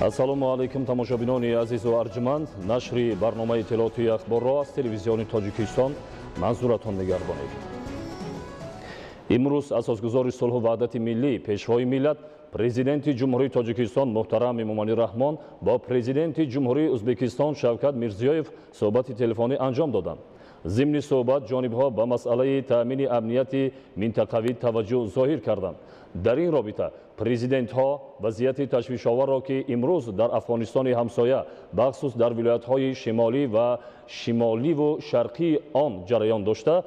Ассалому алайкум, тамошобинони азизу арҷманд. Нашри барномаи иттилоотии ахборро аз телевизиони Тоҷикистон манзуратон мегардонем. Имрӯз асосгузори сулҳу ваҳдати миллӣ, пешвои миллат, президенти Ҷумҳурии Тоҷикистон муҳтарам Эмомалӣ Раҳмон бо президенти Ҷумҳурии Ӯзбекистон Шавкат Мирзиёев суҳбати телефонӣ анҷом доданд. Зимни суҳбат ҷонибҳо ба масъалаи таъмини амнияти минтақавӣ таваҷҷӯҳ зоҳир карданд. Дар ин робита президентҳо вазъияти ташвишоварро, ки имрӯз дар Афғонистони ҳамсоя, бахусус дар вилоятҳои шимолӣ ва шимоливу шарқии он ҷараён дошта,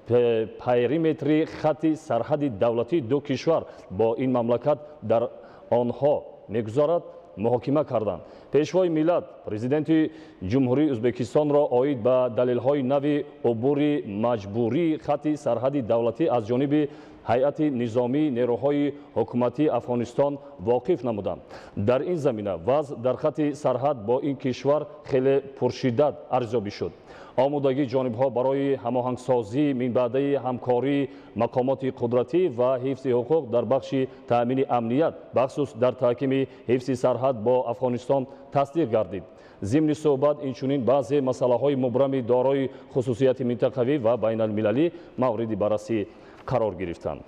периметри хатти сарҳади давлатии ду кишвар бо ин мамлакат дар онҳо мегузарад, муҳокима карданд. Пешвои миллат президенти Ҷумҳурии Ӯзбекистонро оид ба далелҳои нави убури маҷбурии хатти сарҳади давлатӣ аз ҷониби ҳайати низомии нерӯҳои ҳукуматии Афғонистон воқиф намуданд. Дар ин замина вазъ дар хатти сарҳад бо ин кишвар хеле пуршиддат арзёбӣ шуд. Омодагии ҷонибҳо барои ҳамоҳангсозии минбаъдаи ҳамкории мақомоти қудратӣ ва ҳифзи ҳуқуқ дар бахши таъмини амният, бахусус дар таҳкими ҳифзи сарҳад бо Афғонистон тасдиқ гардид. Зимни суҳбат инчунин баъзе масъалаҳои мубрами дорои хусусияти минтақавӣ ва байналмилалӣ мавриди баррасӣ қарор гирифтанд.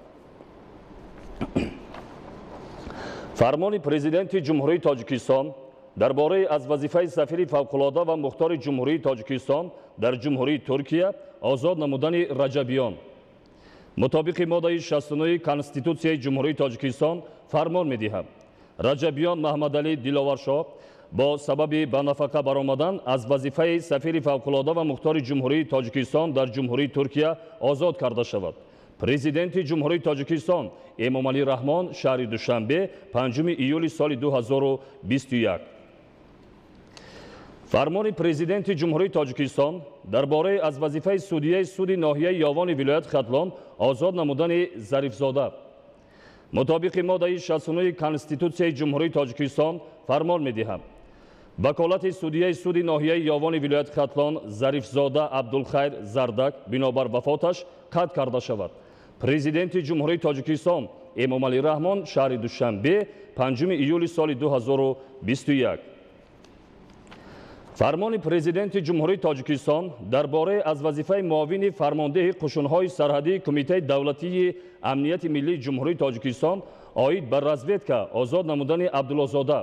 Фармони президенти Ҷумҳурии Тоҷикистон дар бораи аз вазифаи сафири фавқулода ва мухтори Ҷумҳурии Тоҷикистон дар Ҷумҳурии Туркия озод намудани Раҷабиён. Мутобиқи моддаи 69 Конститутсияи Ҷумҳурии Тоҷикистон фармон медиҳам: Раҷабиён Маҳмадалӣ Диловаршоҳ бо сабаби ба нафақа баромадан аз вазифаи сафири фавқулода ва мухтори Ҷумҳурии Тоҷикистон дар Ҷумҳурии Туркия озод карда шавад. Президенти Ҷумҳурии Тоҷикистон Эмомалӣ Раҳмон, шаҳри Душанбе, 5 июли соли 2021. Фармони президенти Ҷумҳурии Тоҷикистон дар бораи аз вазифаи судияи суди ноҳияи Ёвони вилояти Хатлон озод намудани Зарифзода. Мутобиқи моддаи 69 Конститутсияи Ҷумҳурии Тоҷикистон фармон медиҳам: ваколати судияи суди ноҳияи Ёвони вилояти Хатлон Зарифзода Абдулхайр Зардак бинобар вафоташ қатъ карда шавад. Президенти Ҷумҳурии Тоҷикистон Эмомалӣ Раҳмон, шаҳри Душанбе, 5 июли соли 2021. Фармони президенти Ҷумҳурии Тоҷикистон дар бораи аз вазифаи муовини фармондеҳи қушунҳои сарҳадии Кумитаи давлатии амнияти миллии Ҷумҳурии Тоҷикистон оид ба разведка озод намудани Абдуллозода.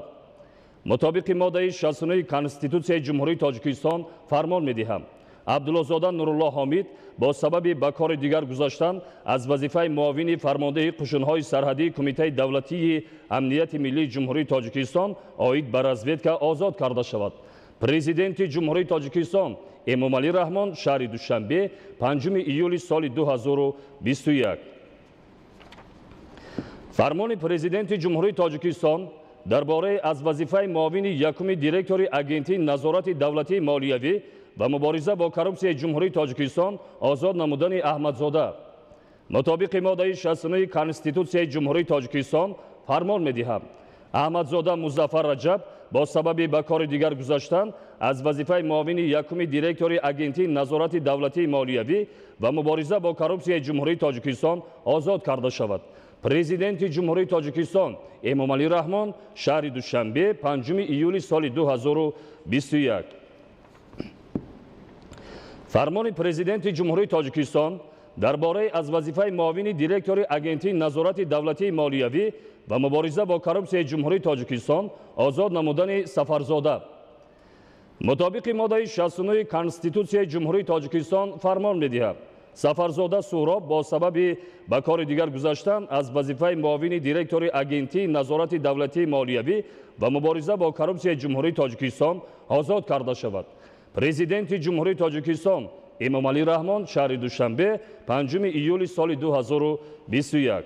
Мутобиқи моддаи 69 Конститутсияи Ҷумҳурии Тоҷикистон фармон медиҳам: Абдуллозода Нурулло Ҳомид бо сабаби ба кори дигар гузаштан аз вазифаи муовини фармондеҳи қушунҳои сарҳадии Кумитаи давлатии амнияти миллии Ҷумҳурии Тоҷикистон оид ба разведка озод карда шавад. Президенти Ҷумҳурии Тоҷикистон Эмомалӣ Раҳмон, шаҳри Душанбе, 5 июли соли 2021. Фармони президенти Ҷумҳурии Тоҷикистон дар бораи аз вазифаи муовини якуми директори Агентии назорати давлатии молиявӣ ва мубориза бо коррупсияи Ҷумҳурии Тоҷикистон озод намудани Аҳмадзода. Мутобиқи моддаи 69 Конститутсияи Ҷумҳурии Тоҷикистон фармон медиҳам: Аҳмадзода Музаффар Раҷаб бо сабаби ба кори дигар гузаштан аз вазифаи муовини якуми директори Агентии назорати давлатии молиявӣ ва мубориза бо коррупсияи Ҷумҳурии Тоҷикистон озод карда шавад. Президенти Ҷумҳурии Тоҷикистон Эмомалӣ Раҳмон, шаҳри Душанбе, 5 июли соли 2021. Фармони президенти Ҷумҳурии Тоҷикистон дар бораи аз вазифаи муовини директори Агентии назорати давлатии молиявӣ ва мубориза бо коррупсияи Ҷумҳурии Тоҷикистон озод намудани Сафарзода. Мутобиқи моддаи 69 Конститутсияи Ҷумҳурии Тоҷикистон фармон медиҳам: Сафарзода Суҳроб бо сабаби ба кори дигар гузаштан аз вазифаи муовини директори Агентии назорати давлатии молиявӣ ва мубориза бо коррупсияи Ҷумҳурии Тоҷикистон озод карда шавад. Президенти Ҷумҳурии Тоҷикистон Эмомалӣ Раҳмон, шаҳри Душанбе, 5 июли соли 2021.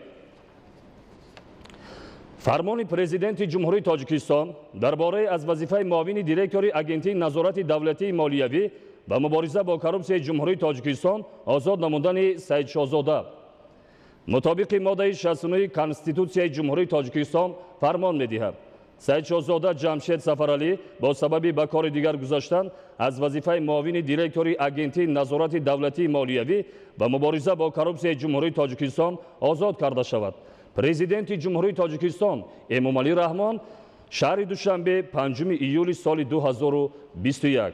Фармони президенти Ҷумҳурии Тоҷикистон дар бораи аз вазифаи муовини директори Агентии назорати давлатии молиявӣ ва мубориза бо коррупсияи Ҷумҳурии Тоҷикистон озод намудани Саидшоҳзода. Мутобиқи моддаи 69 Конститутсияи Ҷумҳурии Тоҷикистон фармон медиҳам: Саидшоҳзода Ҷамшед Сафаралӣ бо сабаби ба кори дигар гузаштан аз вазифаи муовини директори Агентии назорати давлатии молиявӣ ва мубориза бо коррупсияи Ҷумҳурии Тоҷикистон озод карда шавад. Президенти Ҷумҳурии Тоҷикистон Эмомалӣ Раҳмон, Шаҳри Душанбе, 5 июли соли 2021.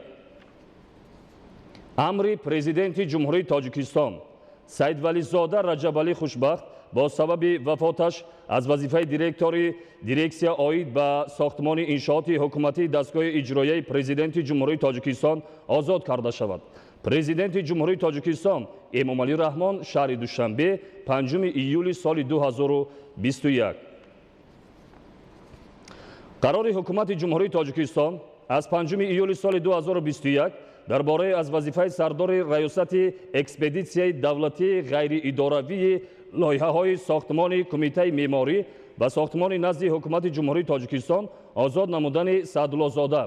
Амри Президенти Ҷумҳурии Тоҷикистон: Саидвализода Раҷабалӣ Хушбахт бо сабаби вафоташ аз вазифаи директори дирексия оид ба сохтмони иншооти ҳукуматии дастгоҳи иҷроияи Президенти Ҷумҳурии Тоҷикистон озод карда шавад. Президенти Ҷумҳурии Тоҷикистон Эмомалӣ Раҳмон, шаҳри Душанбе, 5 июли соли 2021. Қарори Ҳукумати Ҷумҳурии Тоҷикистон аз 5 июли соли 2021 дар бораи аз вазифаи сардори Раёсати экспедитсияи давлатии ғайриидоравии лоиҳаҳои сохтмони Кумитаи меъморӣ ва сохтмони назди Ҳукумати Ҷумҳурии Тоҷикистон озод намудани Саъдуллозода.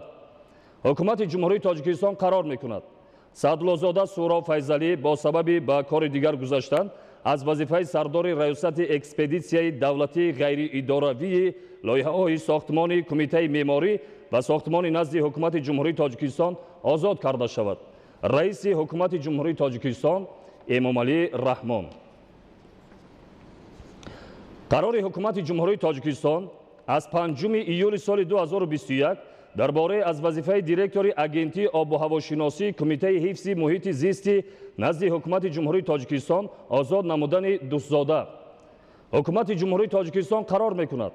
Ҳукумати Ҷумҳурии Тоҷикистон қарор мекунад: Саъдуллозода Суҳроб Файзалӣ бо сабаби ба кори дигар гузаштан аз вазифаи сардори Раёсати экспедитсияи давлатии ғайриидоравии лоиҳаҳои сохтмони Кумитаи меъморӣ ва сохтмони назди Ҳукумати Ҷумҳурии Тоҷикистон озод карда шавад. Раиси Ҳукумати Ҷумҳурии Тоҷикистон Эмомалӣ Раҳмон. Қарори Ҳукумати Ҷумҳурии Тоҷикистон аз 5 июли соли 2021 дар бораи аз вазифаи директори Агентии обуҳавошиносии Кумитаи ҳифзи муҳити зисти назди Ҳукумати Ҷумҳурии Тоҷикистон озод намудани Дӯстзода. Ҳукумати Ҷумҳурии Тоҷикистон қарор мекунад: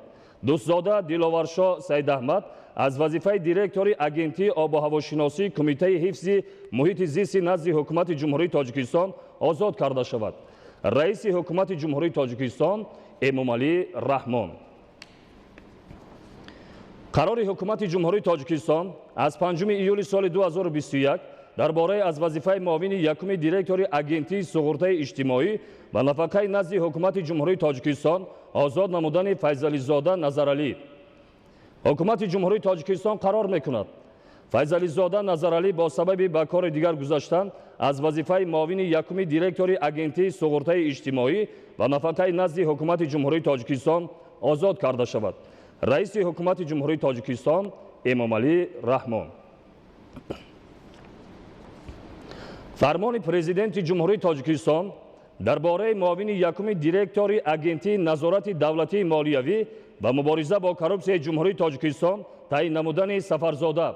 Дӯстзода Диловаршоҳ Саидаҳмад аз вазифаи директори Агентии обуҳавошиносии Кумитаи ҳифзи муҳити зисти назди Ҳукумати Ҷумҳурии Тоҷикистон озод карда шавад. Раиси Ҳукумати Ҷумҳурии Тоҷикистон Эмомалӣ Раҳмон. Қарори Ҳукумати Ҷумҳурии Тоҷикистон аз 5 июли соли 2021 дар бораи аз вазифаи муовини якуми директори Агентии суғуртаи иҷтимоӣ ва нафақаи назди Ҳукумати Ҷумҳурии Тоҷикистон озод намудани Файзализода Назаралӣ. Ҳукумати Ҷумҳурии Тоҷикистон қарор мекунад: Файзализода Назаралӣ бо сабаби ба кори дигар гузаштан аз вазифаи муовини якуми директори Агентии суғуртаи иҷтимоӣ ва нафақаи назди Ҳукумати Ҷумҳурии Тоҷикистон озод карда шавад. Раиси Ҳукумати Ҷумҳурии Тоҷикистон Эмомалӣ Раҳмон. Фармони Президенти Ҷумҳурии Тоҷикистон дар бораи муовини якуми директори Агентии назорати давлатии молиявӣ ва мубориза бо коррупсияи Ҷумҳурии Тоҷикистон таъин намудани Сафарзода.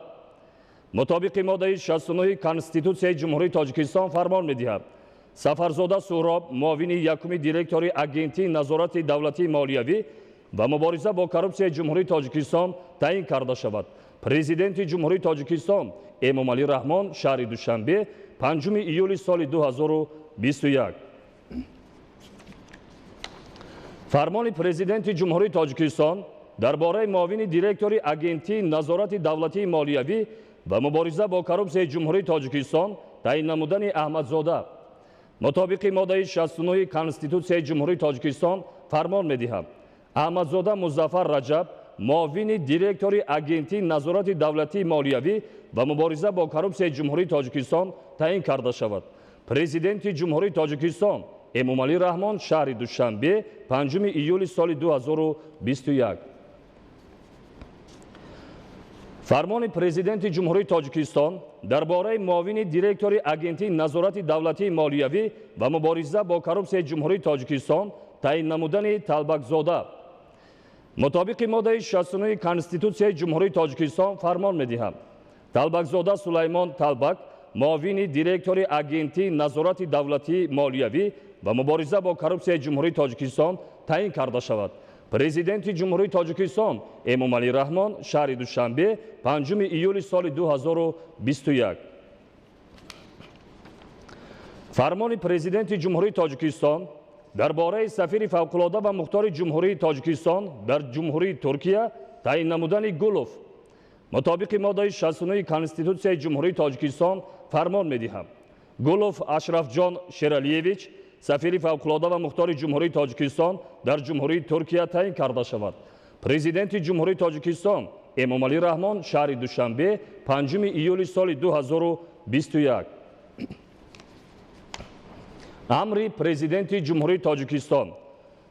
Мутобиқи моддаи 69 Конститутсияи Ҷумҳурии Тоҷикистон фармон медиҳад: Сафарзода Суҳроб муовини якуми директори Агентии назорати давлатии молиявӣ ва мубориза бо коррупсияи Ҷумҳурии Тоҷикистон таъин карда шавад. Президенти Ҷумҳурии Тоҷикистон Эмомалӣ Раҳмон, шаҳри Душанбе, 5 июли соли 2021. Фармони Президенти Ҷумҳурии Тоҷикистон дар бораи муовини директори Агентии назорати давлатии молиявӣ ва мубориза бо коррупсияи Ҷумҳурии Тоҷикистон таъин намудани Аҳмадзода. Мутобиқи моддаи 69 Конститутсияи Ҷумҳурии Тоҷикистон фармон медиҳам: Аҳмадзода Музаффар Раҷаб муовини директори Агентии назорати давлатии молиявӣ ва мубориза бо коррупсияи Ҷумҳурии Тоҷикистон таъин карда шавад. Президенти Ҷумҳурии Тоҷикистон Эмомалӣ Раҳмон, шаҳри Душанбе, 5 июли соли 2021. Фармони Президенти Ҷумҳурии Тоҷикистон дар бораи муовини директори Агентии назорати давлатии молиявӣ ва мубориза бо коррупсияи Ҷумҳурии Тоҷикистон таъин намудани Талбакзода. Мутобиқи моддаи 69 Конститутсияи Ҷумҳурии Тоҷикистон фармон медиҳам: Талбакзода Сулаймон Талбак муовини директори Агентии назорати давлатии молиявӣ ва мубориза бо коррупсияи Ҷумҳурии Тоҷикистон таъин карда шавад. Президенти Ҷумҳурии Тоҷикистон Эмомалӣ Раҳмон, шаҳри Душанбе, 5 июли соли 2021. Фармони Президенти Ҷумҳурии Тоҷикистон дар бораи сафири фавқулода ва мухтори Ҷумҳурии Тоҷикистон дар Ҷумҳурии Туркия таъин намудани Гулов. Мутобиқи моддаи 69 Конститутсияи Ҷумҳурии Тоҷикистон фармон медиҳам: Гулов Ашрафҷон Шералиевич сафири фавқулода ва мухтори Ҷумҳурии Тоҷикистон дар Ҷумҳурии Туркия таъин карда шавад. Президенти Ҷумҳурии Тоҷикистон Эмомалӣ Раҳмон, шаҳри Душанбе, 5 июли соли 2021. Амри Президенти Ҷумҳурии Тоҷикистон: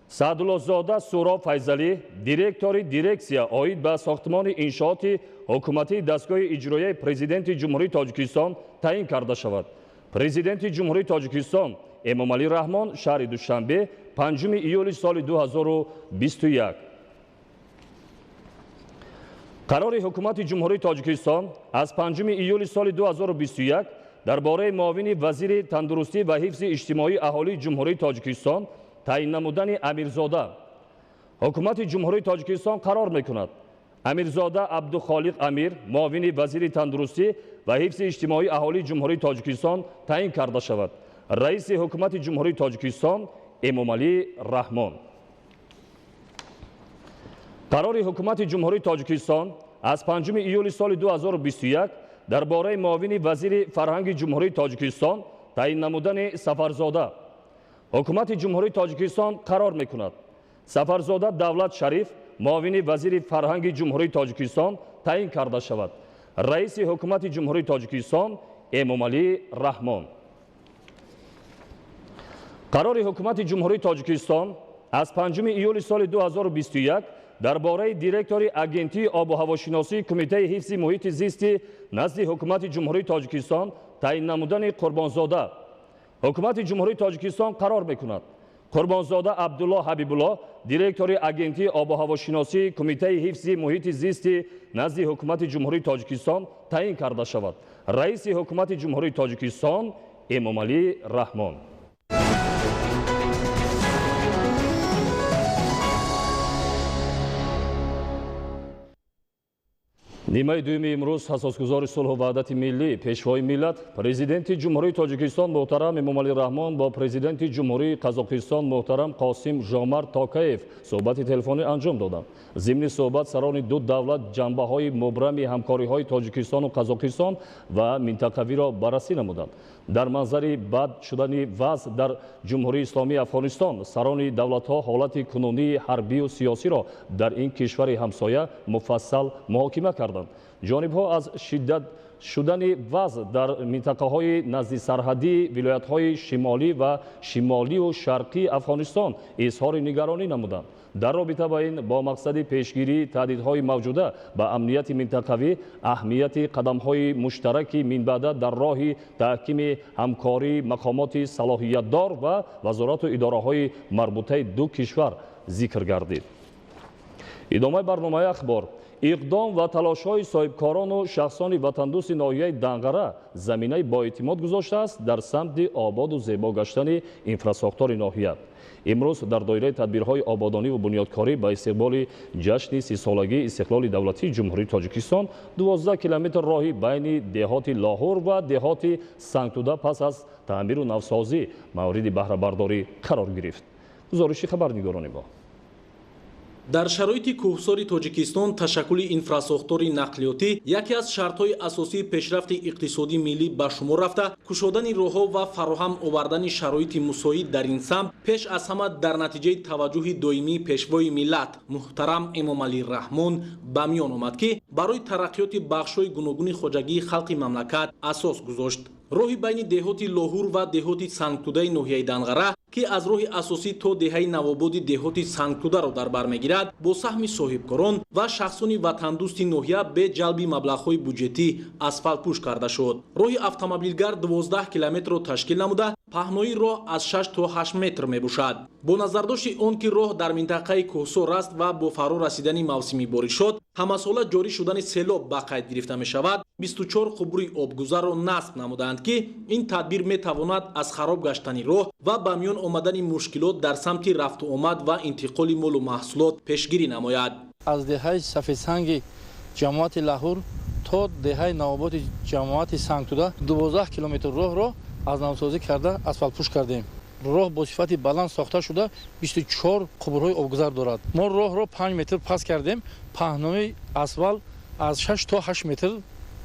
Саъдуллозода Суҳроб Файзалӣ директори дирексия оид ба сохтмони иншооти ҳукуматии дастгоҳи иҷроияи Президенти Ҷумҳурии Тоҷикистон таъин карда шавад. Президенти Ҷумҳурии Тоҷикистон Эмомалӣ Раҳмон, шаҳри Душанбе, 5 июли соли 2021. Қарори Ҳукумати Ҷумҳурии Тоҷикистон аз 5 июли соли 2021 дар бораи муовини вазири тандурустӣ ва ҳифзи иҷтимоии аҳолии Ҷумҳурии Тоҷикистон таъин намудани Амирзода. Ҳукумати Ҷумҳурии Тоҷикистон қарор мекунад: Амирзода Абдухолиқ Амир муовини вазири тандурустӣ ва ҳифзи иҷтимоии аҳолии Ҷумҳурии Тоҷикистон таъин карда шавад. Раиси Ҳукумати Ҷумҳурии Тоҷикистон Эмомалӣ Раҳмон. Қарори Ҳукумати Ҷумҳурии Тоҷикистон аз 5 июли соли 2021 дар бораи муовини вазири фарҳанги Ҷумҳурии Тоҷикистон таъин намудани Сафарзода. Ҳукумати Ҷумҳурии Тоҷикистон қарор мекунад: Сафарзода Давлат Шариф муовини вазири фарҳанги Ҷумҳурии Тоҷикистон таъин карда шавад. Раиси Ҳукумати Ҷумҳурии Тоҷикистон Эмомалӣ Раҳмон. Қарори Ҳукумати Ҷумҳурии Тоҷикистон аз 5 июли соли 2021 дар бораи директори Агентии обуҳавошиносии Кумитаи ҳифзи муҳити зисти назди Ҳукумати Ҷумҳурии Тоҷикистон таъин намудани Қурбонзода. Ҳукумати Ҷумҳурии Тоҷикистон қарор мекунад: Қурбонзода Абдулло Ҳабибулло директори Агентии обуҳавошиносии Кумитаи ҳифзи муҳити зисти назди Ҳукумати Ҷумҳурии Тоҷикистон таъин карда шавад. Раиси Ҳукумати Ҷумҳурии Тоҷикистон Эмомалӣ Раҳмон. Нимаи дуюми имрӯз асосгузори сулҳу ваҳдати миллӣ, Пешвои миллат, Президенти Ҷумҳурии Тоҷикистон муҳтарам Эмомалӣ Раҳмон бо Президенти Ҷумҳурии Қазоқистон муҳтарам Қосим Жомарт Токаев суҳбати телефонӣ анҷом доданд. Зимни суҳбат сарони ду давлат ҷанбаҳои мубрами ҳамкориҳои Тоҷикистону Қазоқистон ва минтақавиро баррасӣ намуданд. Дар манзари бад шудани вазъ дар Ҷумҳурии Исломии Афғонистон сарони давлатҳо ҳолати кунунии ҳарбию сиёсиро дар ин кишвари ҳамсоя муфассал муҳокима карданд. Ҷонибҳо аз шиддат шудани вазъ дар минтақаҳои наздисарҳадии вилоятҳои шимолӣ ва шимолию шарқии Афғонистон изҳори нигаронӣ намуданд. Дар робита ба ин бо мақсади пешгирии таҳдидҳои мавҷуда ба амнияти минтақавӣ аҳамияти қадамҳои муштараки минбаъда дар роҳи таҳкими ҳамкории мақомоти салоҳиятдор ва вазорату идораҳои марбутаи ду кишвар зикр гардид. Идомаи барномаи ахбор. Иқдом ва талошҳои соҳибкорону шахсони ватандӯсти ноҳияи Данғара заминаи боэътимод гузоштааст дар самти ободу зебо гаштани инфрасохтори ноҳия. Имрӯз дар доираи тадбирҳои ободониву бунёдкорӣ ба истиқболи ҷашни 30-солагии истиқлоли давлатии Ҷумҳурии Тоҷикистон 12 километр роҳи байни деҳоти Лоҳур ва деҳоти Сангтуда пас аз таъмиру навсозӣ мавриди баҳрабардорӣ қарор гирифт. Гузориши хабарнигорони мо. Дар шароити кӯҳсори Тоҷикистон ташаккули инфрасохтори нақлиётӣ яке аз шартҳои асосии пешрафти иқтисодии миллӣ ба шумор рафта, кушодани роҳҳо ва фароҳам овардани шароити мусоид дар ин самт пеш аз ҳама дар натиҷаи таваҷҷӯҳи доимии Пешвои миллат муҳтарам Эмомалӣ Раҳмон ба миён омад, ки барои тараққиёти бахшҳои гуногуни хоҷагии халқи мамлакат асос гузошт. Роҳи байни деҳоти Лоҳур ва деҳоти Сангтудаи ноҳияи Данғара, ки аз роҳи асосӣ то деҳаи Навободи деҳоти Сангтударо дар бар мегирад, бо саҳми соҳибкорон ва шахсони ватандӯсти ноҳия бе ҷалби маблағҳои буҷетӣ асфалтпӯш карда шуд. Роҳи автомобилгард 12 километрро ташкил намуда, паҳнои роҳ аз 6 то 8 метр мебошад. Бо назардошти он ки роҳ дар минтақаи кӯҳсор аст ва бо фаро расидани мавсими боришот ҳамасола ҷорӣ шудани селоб ба қайд гирифта мешавад, 24 қубури обгузарро насб намуданд, ки ин тадбир метавонад аз хароб гаштани роҳ ва ба миён омадани мушкилот дар самти рафту омад ва интиқоли молу маҳсулот пешгирӣ намояд. Аз деҳаи Сафедсанги ҷамоати Лаҳур то деҳаи Навоботи ҷамоати Сангтуда 12 километр роҳро аз навсозӣ карда асфалтпӯш кардем. Роҳ бо сифати баланд сохта шуда 24 қубурҳои обгузар дорад. Мо роҳро 5 метр паст кардем, паҳнои асфалт аз 6 то 8 метр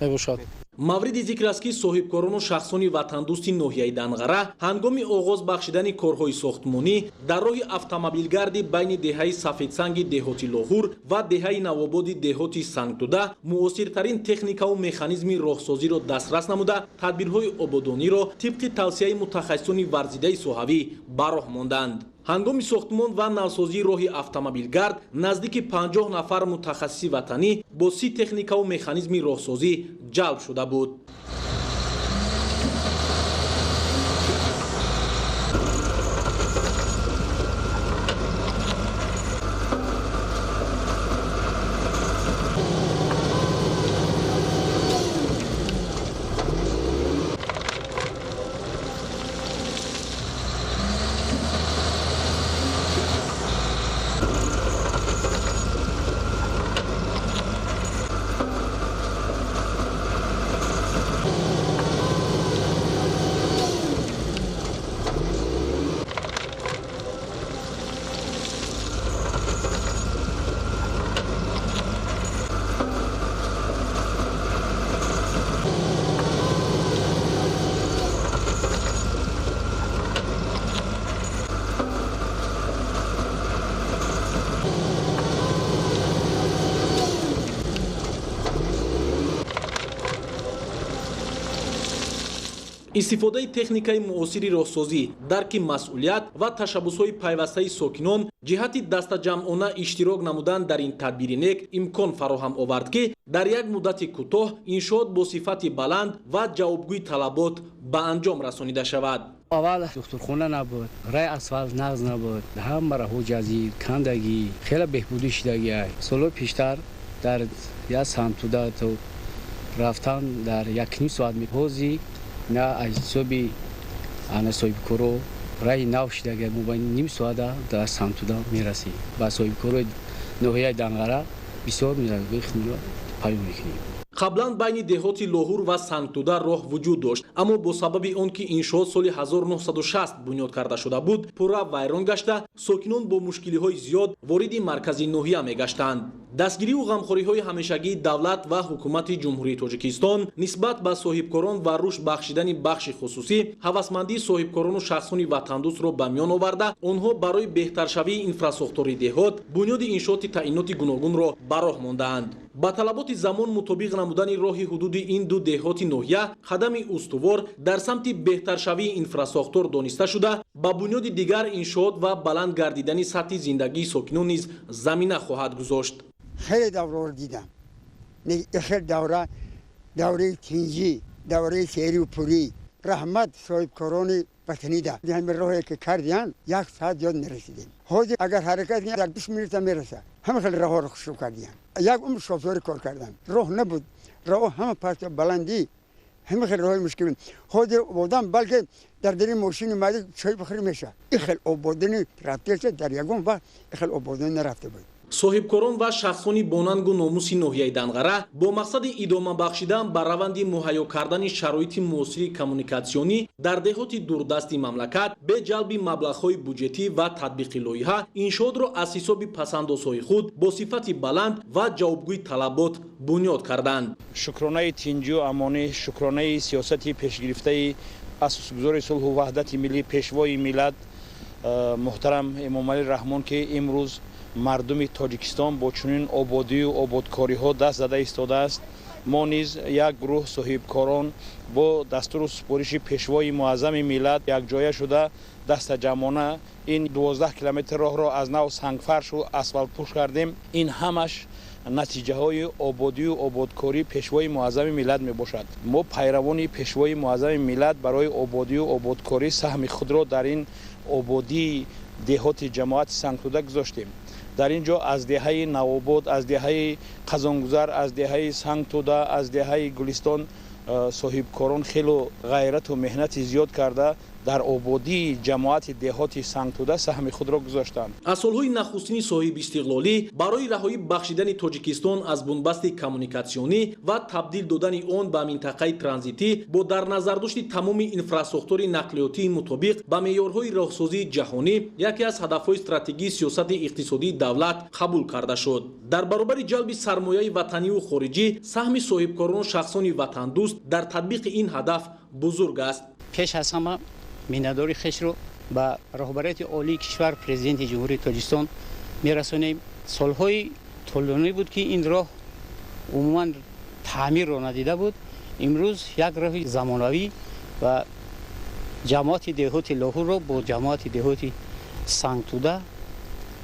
мебошад. Мавриди зикр аст, ки соҳибкорону шахсони ватандӯсти ноҳияи Данғара ҳангоми оғоз бахшидани корҳои сохтмонӣ дар роҳи автомобилгарди байни деҳаи Сафедсанги деҳоти Лоҳур ва деҳаи Навободи деҳоти Сангтуда муосиртарин техникаву механизми роҳсозиро дастрас намуда, тадбирҳои ободониро тибқи тавсияи мутахассисони варзидаи соҳавӣ ба роҳ монданд. Ҳангоми сохтмон ва навсозии роҳи автомобилгард наздики 50 нафар мутахассиси ватанӣ бо 30 техникаву механизми роҳсозӣ ҷалб шуда буд. Истифодаи техникаи муосири роҳсозӣ, дарки масъулият ва ташаббусҳои пайвастаи сокинон ҷиҳати дастаҷамъона иштирок намудан дар ин тадбири нек имкон фароҳам овард, ки дар як муддати кӯтоҳ иншоот бо сифати баланд ва ҷавобгӯи талабот ба анҷом расонида шавад. Аввал духтурхона набуд, рай асфалт нағз набуд, ҳама роҳҳо ҷазир, кандагӣ, хеле беҳбудӣ шудагӣ. Солҳои пештар дар як Сангтуда то рафтан дар 1.5 соат мепозӣ, на аз ҳисоби ана соҳибкоро раи нав шудагӣ, мо ба ним соата дар Сангтуда мерасем. Ба соҳибкорои ноҳияи Данғара бисёр миннатдорӣ паён мекунем. Қаблан байни деҳоти Лоҳур ва Сангтуда роҳ вуҷуд дошт, аммо бо сабаби он ки иншоот соли 1960 бунёд карда шуда буд, пурра вайрон гашта, сокинон бо мушкилиҳои зиёд вориди маркази ноҳия мегаштанд. Дастгирию ғамхориҳои ҳамешагии давлат ва ҳукумати Ҷумҳурии Тоҷикистон нисбат ба соҳибкорон ва рушд бахшидани бахши хусусӣ ҳавасмандии соҳибкорону шахсони ватандӯстро ба миён оварда, онҳо барои беҳтаршавии инфрасохтори деҳот бунёди иншооти таъиноти гуногунро ба роҳ мондаанд. Ба талаботи замон мутобиқ намудани роҳи ҳудуди ин ду деҳоти ноҳия қадами устувор дар самти беҳтаршавии инфрасохтор дониста шуда, ба бунёди дигар иншоот ва баланд гардидани сатҳи зиндагии сокинон низ замина хоҳад гузошт. Хеле давраро дидам. Хеле давра, давраи тинҷӣ, давраи серию пурӣ. Раҳмат соҳибкорони ватанида. Ҳамин роҳе ки кардиян, як соат зиёд мерасидем. Ҳозир агар ҳаракат кунем, дар 20 минута мераса. Ҳама хеле роҳҳоро хушрӯ кардиян. Як умр шофёрӣ кор кардам. Роҳ набуд. Роҳ ҳама паст баландӣ. Ҳама хеле роҳи мушкил. Ҳозир одам балки дар дари мошини майда чой бихӯрӣ мешавад. Ин хел ободонӣ рафтеша дар ягон вақт ин хел ободонӣ нарафта буд. Соҳибкорон ва шахсони бонангу номуси ноҳияи Данғара бо мақсади идома бахшидан ба раванди муҳайё кардани шароити муосири коммуникатсионӣ дар деҳоти дурдасти мамлакат бе ҷалби маблағҳои буҷетӣ ва татбиқи лоиҳа иншоотро аз ҳисоби пасандозҳои худ бо сифати баланд ва ҷавобгӯи талабот бунёд карданд. Шукронаи тинҷию амонӣ, шукронаи сиёсати пешгирифтаи асосгузори сулҳу ваҳдати миллӣ, пешвои миллат муҳтарам Эмомалӣ Раҳмон, ки имрӯз мардуми Тоҷикистон бо чунин ободию ободкориҳо даст зада истодааст. Мо низ як гурӯҳ соҳибкорон бо дастуру супориши пешвои муаззами миллат якҷоя шуда дастаҷамъона ин 12 километр роҳро аз нав сангфаршу асфалтпӯш кардем. Ин ҳамаш натиҷаҳои ободию ободкории пешвои муаззами миллат мебошад. Мо пайравони пешвои муаззами миллат барои ободию ободкорӣ саҳми худро дар ин ободии деҳоти ҷамоати Сангтуда гузоштем. Дар ин ҷо аз деҳаи Навобод, аз деҳаи Қазонгузар, аз деҳаи Сангтуда, аз деҳаи Гулистон соҳибкорон хело ғайрату меҳнати зиёд карда дар ободии ҷамоати деҳоти Сангтуда саҳми худро гузоштанд. Аз солҳои нахустини соҳибистиқлолӣ барои раҳоӣ бахшидани Тоҷикистон аз бунбасти коммуникатсионӣ ва табдил додани он ба минтақаи транзитӣ бо дар назардошти тамоми инфрасохтори нақлиётии мутобиқ ба меъёрҳои роҳсозии ҷаҳонӣ яке аз ҳадафҳои стратегии сиёсати иқтисодии давлат қабул карда шуд. Дар баробари ҷалби сармояи ватаниву хориҷӣ саҳми соҳибкорону шахсони ватандӯст дар татбиқи ин ҳадаф бузург аст. Пеш аз ҳама миннатдори хешро ба роҳбарияти олии кишвар, президенти Ҷумҳурии Тоҷикистон мерасонем. Солҳои тӯлонӣ буд, ки ин роҳ умуман таъмирро надида буд. Имрӯз як роҳи замонавӣ ва ҷамоати деҳоти Лоҳурро бо ҷамоати деҳоти Сангтуда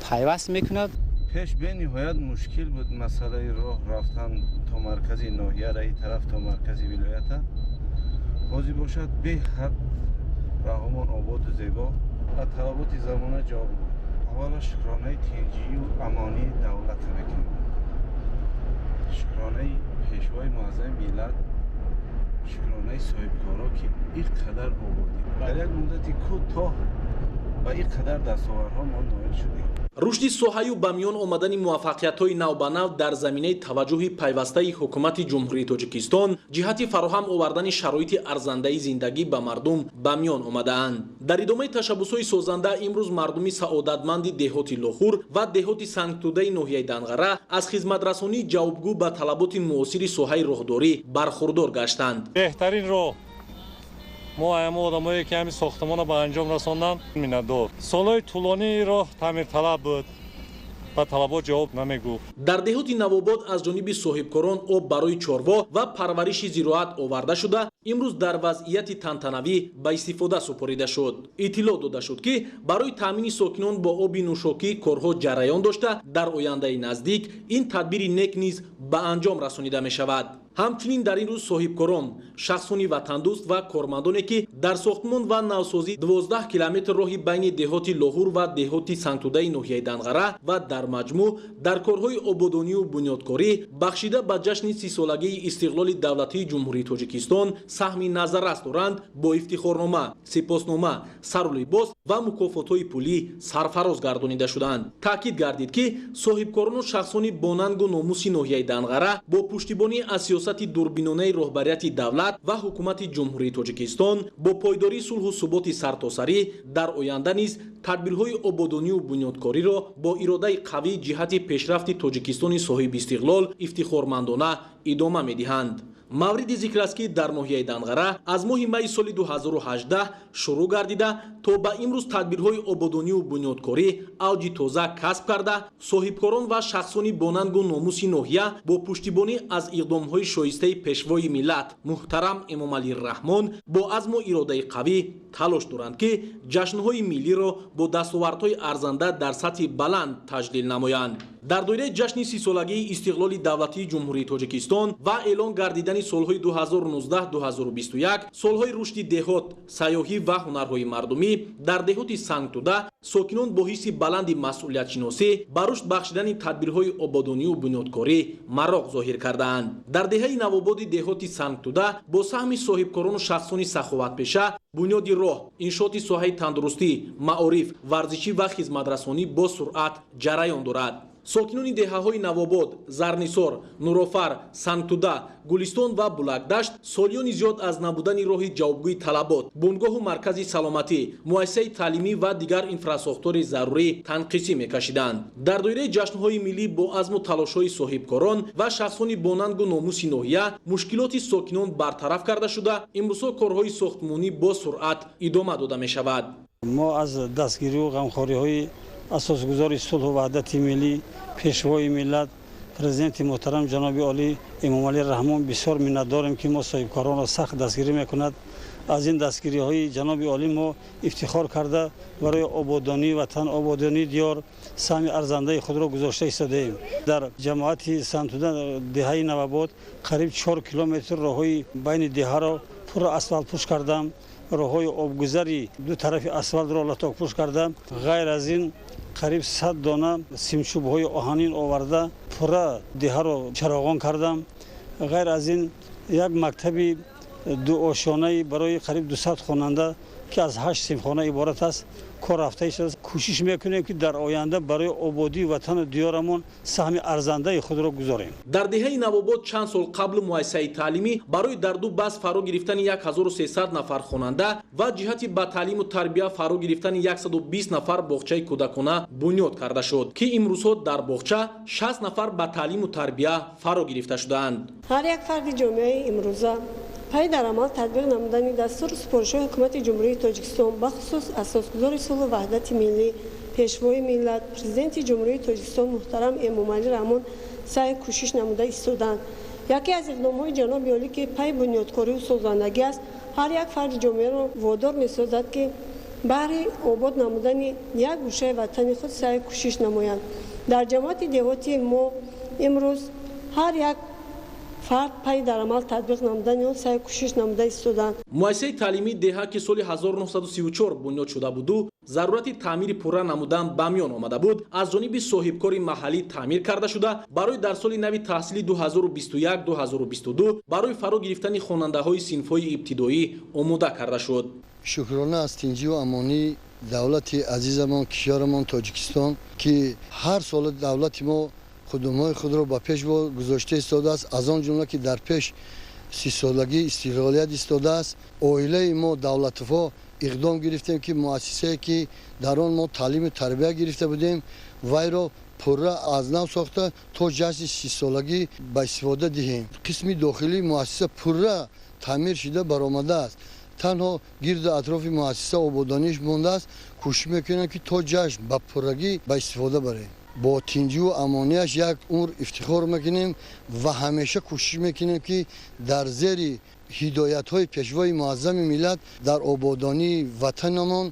пайваст мекунад. Пеш бениҳоят мушкил буд масъалаи роҳ рафтан то маркази ноҳия, раи тараф то маркази вилоята. Ҳозир бошад беҳад раҳмон ободу зебо ва талаботи замона ҷавоб буд. Аввала шукронаи тинҷию амонии давлата мекунем. Шукронаи пешвои муаззами миллат, шукронаи соҳибкоро, ки ин қадар ободӣ дар як муддати кӯтоҳ ва ин қадар дастовардҳо мо ноил шудем. Рушди соҳаю ба миён омадани муваффақиятҳои навбанав дар заминаи таваҷҷӯҳи пайвастаи ҳукумати Ҷумҳурии Тоҷикистон ҷиҳати фароҳам овардани шароити арзандаи зиндагӣ ба мардум ба миён омадаанд. Дар идомаи ташаббусҳои созанда имрӯз мардуми саодатманди деҳоти Лоҳур ва деҳоти Сангтудаи ноҳияи Данғара аз хизматрасонии ҷавобгӯ ба талаботи муосири соҳаи роҳдорӣ бархурдор гаштанд. Беҳтарин роҳ мо ҳама одамое ки ҳамин сохтмонро ба анҷом расонданд миннатдор. Солҳои тӯлонии роҳ таъмирталаб буд, ба талабот ҷавоб намегуфт. Дар деҳоти Навобод аз ҷониби соҳибкорон об барои чорво ва парвариши зироат оварда шуда, имрӯз дар вазъияти тантанавӣ ба истифода супорида шуд. Иттилоъ дода шуд, ки барои таъмини сокинон бо оби нӯшокӣ корҳо ҷараён дошта, дар ояндаи наздик ин тадбири нек низ ба анҷом расонида мешавад. Ҳамчунин дар ин рӯз соҳибкорон, шахсони ватандӯст ва кормандоне, ки дар сохтмон ва навсозӣ 12 километр роҳи байни деҳоти Лоҳур ва деҳоти Сангтудаи ноҳияи Данғара ва дар маҷмӯъ дар корҳои ободонию бунёдкорӣ бахшида ба ҷашни 30-солагии истиқлоли давлатии Ҷумҳурии Тоҷикистон саҳми назаррас доранд, бо ифтихорнома, сипоснома, сару либос ва мукофотҳои пулӣ сарфароз гардонида шуданд. Таъкид гардид, ки соҳибкорону шахсони бонангу номуси ноҳияи Данғара бо пуштибонӣ аз сиёсати дурбинонаи роҳбарияти давлат ва ҳукумати Ҷумҳурии Тоҷикистон бо пойдории сулҳу суботи сартосарӣ дар оянда низ тадбирҳои ободонию бунёдкориро бо иродаи қавӣ ҷиҳати пешрафти Тоҷикистони соҳибистиқлол ифтихормандона идома медиҳанд. Мавриди зикр аст, ки дар ноҳияи Данғара аз моҳи майи соли 2018 шурӯъ гардида то ба имрӯз тадбирҳои ободонию бунёдкорӣ авҷи тоза касб карда, соҳибкорон ва шахсони бонангу номуси ноҳия бо пуштибонӣ аз иқдомҳои шоистаи Пешвои миллат муҳтарам Эмомалӣ Раҳмон бо азму иродаи қавӣ талош доранд, ки ҷашнҳои миллиро бо дастовардҳои арзанда дар сатҳи баланд таҷлил намоянд. Дар доираи ҷашни 30-солагии истиқлоли давлатии Ҷумҳурии Тоҷикистон ва эълон гардидани солҳои 2019-2021 солҳои рушди деҳот, сайёҳӣ ва ҳунарҳои мардумӣ дар деҳоти Сангтуда сокинон бо ҳисси баланди масъулиятшиносӣ ба рушд бахшидани тадбирҳои ободонию бунёдкорӣ мароқ зоҳир кардаанд. Дар деҳаи Навободи деҳоти Сангтуда бо саҳми соҳибкорону шахсони саховатпеша бунёди роҳ, иншооти соҳаи тандурустӣ, маориф, варзишӣ ва хизматрасонӣ бо суръат ҷараён дорад. Сокинони деҳаҳои Навобод, Зарнисор, Нурофар, Сангтуда, Гулистон ва Булакдашт солиёни зиёд аз набудани роҳи ҷавобгӯи талабот, бунгоҳу маркази саломатӣ, муассисаи таълимӣ ва дигар инфрасохтори зарурӣ танқисӣ мекашиданд. Дар доираи ҷашнҳои миллӣ бо азму талошҳои соҳибкорон ва шахсони бонангу номуси ноҳия мушкилоти сокинон бартараф карда шуда, имрӯзҳо корҳои сохтмонӣ бо суръат идома дода мешавад. Мо аз дастгирию ғамхориҳои асосгузори сулҳу ваҳдати миллӣ, Пешвои миллат, Президенти муҳтарам ҷаноби олӣ Эмомалӣ Раҳмон бисёр миннатдорем, ки мо соҳибкоронро сахт дастгирӣ мекунад. Аз ин дастгириҳои ҷаноби олӣ мо ифтихор карда барои ободонии ватан, ободонии диёр саҳми арзандаи худро гузошта истодаем. Дар ҷамоати Сангтуда деҳаи Навобод қариб 4 километр роҳҳои байни деҳаро пурра асфалтпӯш кардам, роҳҳои обгузари ду тарафи асфалтро латокпӯш кардам. Ғайр аз ин қариб 100 дона симчӯбҳои оҳанин оварда пурра деҳаро чароғон кардам. Ғайр аз ин як мактаби дуошонаи барои қариб 200 хонанда, ки аз 8 синфхона иборат аст, кор рафта истодааст. Кӯшиш мекунем, ки дар оянда барои ободии ватану диёрамон саҳми арзандаи худро гузорем. Дар деҳаи Навобод чанд сол қабл муассисаи таълимӣ барои дар ду бас фаро гирифтани 1300 нафар хонанда ва ҷиҳати ба таълиму тарбия фаро гирифтани 120 нафар боғчаи кӯдакона бунёд карда шуд, ки имрӯзҳо дар боғча 60 нафар ба таълиму тарбия фаро гирифта шудаанд. Ҳар як фарди ҷомеаи имрӯза пай дар амал татбиқ намудани дастуру супоришҳои ҳукумати Ҷумҳурии Тоҷикистон, бахусус асосгузори сулҳу ваҳдати миллӣ, Пешвои миллат, Президенти Ҷумҳурии Тоҷикистон муҳтарам Эмомалӣ Раҳмон саъю кӯшиш намуда истоданд. Яке аз иқдомҳои ҷаноби олӣ, ки пай бунёдкорию созандагӣ аст, ҳар як фарди ҷомеаро водор месозад, ки баҳри обод намудани як гӯшаи ватани худ саъю кӯшиш намоянд. Дар ҷамоати деҳоти мо имрӯз ҳар як фард пай дар амал татбиқ намудани он саъю кӯшиш намуда истоданд. Муассисаи таълимии деҳа, ки соли 1934 бунёд шуда буду зарурати таъмири пурра намудан ба миён омада буд, аз ҷониби соҳибкори маҳаллӣ таъмир карда шуда, барои дар соли нави таҳсили 2021-2022 барои фаро гирифтани хонандаҳои синфҳои ибтидоӣ омода карда шуд. Шукрона аз тинҷиву амонии давлати азизамон, кишварамон Тоҷикистон, ки ҳар сола давлати мо худумҳои худро ба пеш гузошта истодааст, аз он ҷумла ки дар пеш 30-солагии истиқлолият истодааст. Оилаи мо Давлатовҳо иқдом гирифтем, ки муассисае, ки дар он мо таълиму тарбия гирифта будем, вайро пурра аз нав сохта то ҷашни 30-солагӣ ба истифода диҳем. Қисми дохилии муассиса пурра таъмир шуда баромадааст. Танҳо гирду атрофи муассиса ободониш мондааст. Кӯшиш мекунем, ки то ҷашн ба пуррагӣ ба истифода барем. Бо тинҷиву амонияш як умр ифтихор мекунем ва ҳамеша кӯшиш мекунем, ки дар зери ҳидоятҳои Пешвои муаззами миллат дар ободонии ватанамон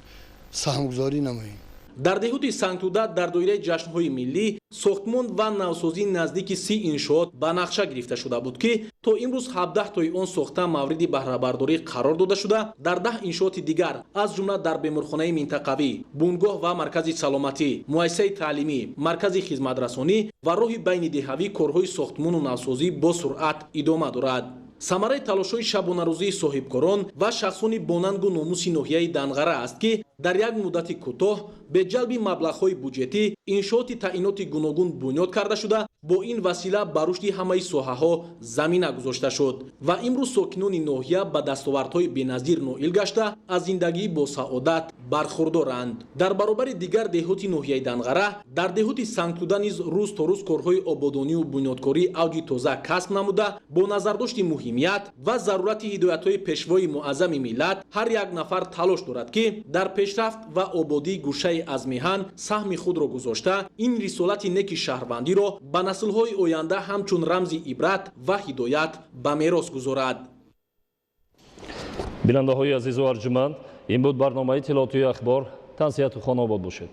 саҳмгузорӣ намоем. Дар деҳоти Сангтуда дар доираи ҷашнҳои миллӣ сохтмон ва навсозии наздики 30 иншоот ба нақша гирифта шуда буд, ки то имрӯз 17 тои он сохта мавриди баҳрабардорӣ қарор дода шуда, дар 10 иншооти дигар, аз ҷумла дар беморхонаи минтақавӣ, бунгоҳ ва маркази саломатӣ, муассисаи таълимӣ, маркази хизматрасонӣ ва роҳи байнидеҳавӣ корҳои сохтмону навсозӣ бо суръат идома дорад. Самараи талошҳои шабонарӯзии соҳибкорон ва шахсони бонангу номуси ноҳияи Данғара аст, ки дар як муддати кӯтоҳ бе ҷалби маблағҳои буҷетӣ иншооти таъиноти гуногун бунёд карда шуда, бо ин васила ба рушди ҳамаи соҳаҳо замина гузошта шуд ва имрӯз сокинони ноҳия ба дастовардҳои беназир ноил гашта, аз зиндагӣ бо саодат бархурдоранд. Дар баробари дигар деҳоти ноҳияи Данғара, дар деҳоти Сангтуда низ рӯз то рӯз корҳои ободонию бунёдкорӣ авҷи тоза касб намуда, бо назардошти муҳимият ва зарурати ҳидоятҳои Пешвои муаззами миллат ҳар як нафар талош дорад, ки дар пешрафт ва ободии гӯшаи аз меҳан саҳми худро гузошта, ин рисолати неки шаҳрвандиро ба наслҳои оянда ҳамчун рамзи ибрат ва ҳидоят ба мерос гузорад. Бинандаҳои азизу арҷуманд, ин буд барномаи иттилоотии Ахбор. Тансиҳату хонобод бошед.